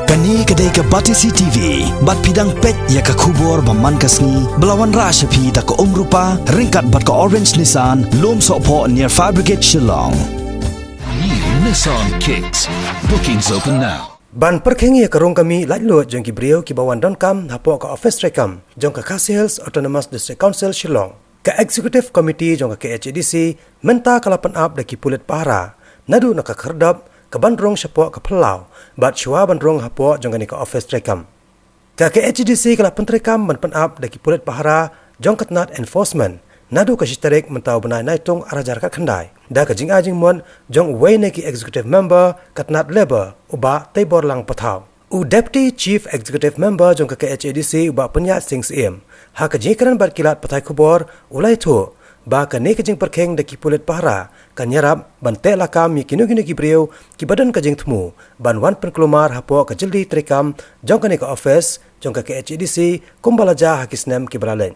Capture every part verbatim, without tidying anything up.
Kane ka dei ka Batesi T V, bad phi dang peit ïa ka khubor ba man ka sngi, ba la wanrah sha phi da ka Umrupa, ryngkat bad ka Orange Nissan, Lumsohphoh near Fire Brigade Shillong. New Nissan Kicks. Bookings open now. Ban pyrkhing ïa ka rung ka mih laitluid jong ki briew kiba wan donkam hapoh ka office treikam jong ka Khasi Hills Autonomous District Council Shillong, ka Executive Committee jong ka K H A D C mynta ka la pynap da ki pulit pahara naduh na ka khyrdop, ka ban rung shapoh ka phyllaw bad shuwa ban rung hapoh jong kane ka office treikam. Ka K H A D C ka la pyntreikam ban pynap da ki pulit pahara jong ka tnat enforcement naduh ka shi tarik mynta u bnai Naitung ar hajar khatkhyndai, da ka jingai jingmut jong uwei na ki executive member ka tnat Labour, u Bah Teiborlang Pathaw. U Deputy Chief Executive Member jong ka K H A D C, u Bah Pynïaid Sing Syiem, ha ka jingïakren bad ki lad pathai khubor, u la ïathuh ba kane ka jingpyrkhing da ki pulit pahara kan ïarap ban teh lakam ïa kino kino ki briew kiba don ka jingthmu ban wan pynkulmar hapoh ka jyldi treikam jong kane ka office jong ka K H A D C kumba la jia ha ki snem kiba la leit.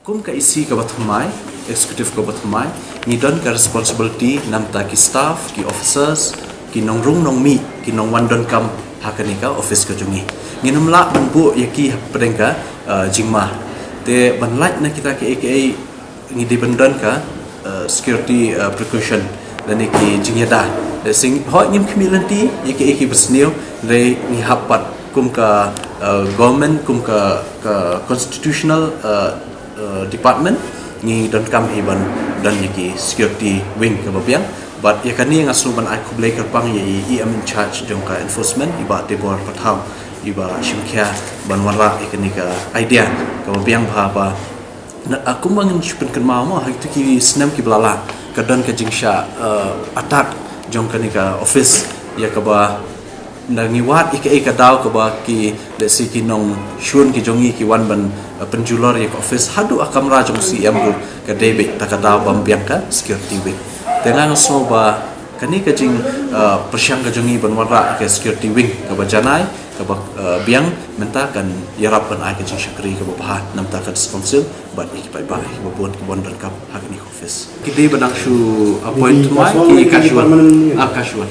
Kum ka E C kaba thymmai, executive kaba thymmai, ngi don ka responsibility namta ki staff, ki officers, ki nongrung nongmih, ki nongwan donkam ha kane ka office ka jong ngi. Ngin ym lah ban buh ïa ki hapdeng ka, uh, jingma. Te ban lait na kita kiei kiei ngi dei ban don ka, uh, security, uh, precaution lane ki jingïada. Te sing hoi ngim khmih lynti ïa kiei kiba sniew, te ngi hap pat kum ka, uh, government, kum ka, ka constitutional, uh, uh, department, ngi donkam hi ban don ïa ki security wing kaba biang. Bad ïa kane nga sngew ban ai khublei kyrpang ïa i, i EM in charge jong ka enforcement, i Bah Teibor Pathaw, iba shim khia ban wanrah ïa kane ka idea kaba biang bha ba na, ah, kumba ngin shu pynkynmaw mo, ha kito ki snem kiba la leit ka don ka jingshah, uh, attack jong kane ka office, ïa kaba na ngi wad ïa kaei ka daw kaba ki, let's say, ki nongshun ki jong ngi ki wan ban, uh, pynjulor ïa ka office haduh ha kamra jong C M ruh ka dei beit ta ka daw bym biang ka security wing. Te nga sngew ba kane ka jing, uh, pyrshang ka jong ngi ban wanrah ïa ka security wing kaba janai, kaba, uh, biang, mynta kan ïarap ban ai ka jingshakri kaba bha namta ka District Council bad ïa ki paidbah kiba bun kiba wan donkam ha kane ka office. Ki dei ba dang shu appoint thymmai, ki casual. Ah, casual.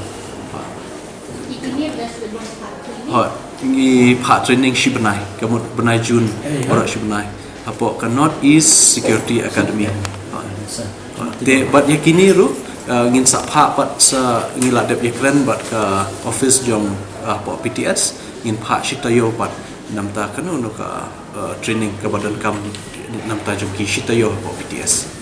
Hooid, ngi phah training shi bnai, ka mut bnai June, eh, baroh shi bnai. Hapoh ka North East Security Academy. Hooid. Hooid. Te bad ïa kine ruh, eh, ngin sa phah pat sa ngi la dep ïakren bad ka office jong, eh, hapoh P T S, ngin phah shi taïew pat namta kano kano ka, eh, training kaba donkam namta jong ki shi taïew hapoh P T S.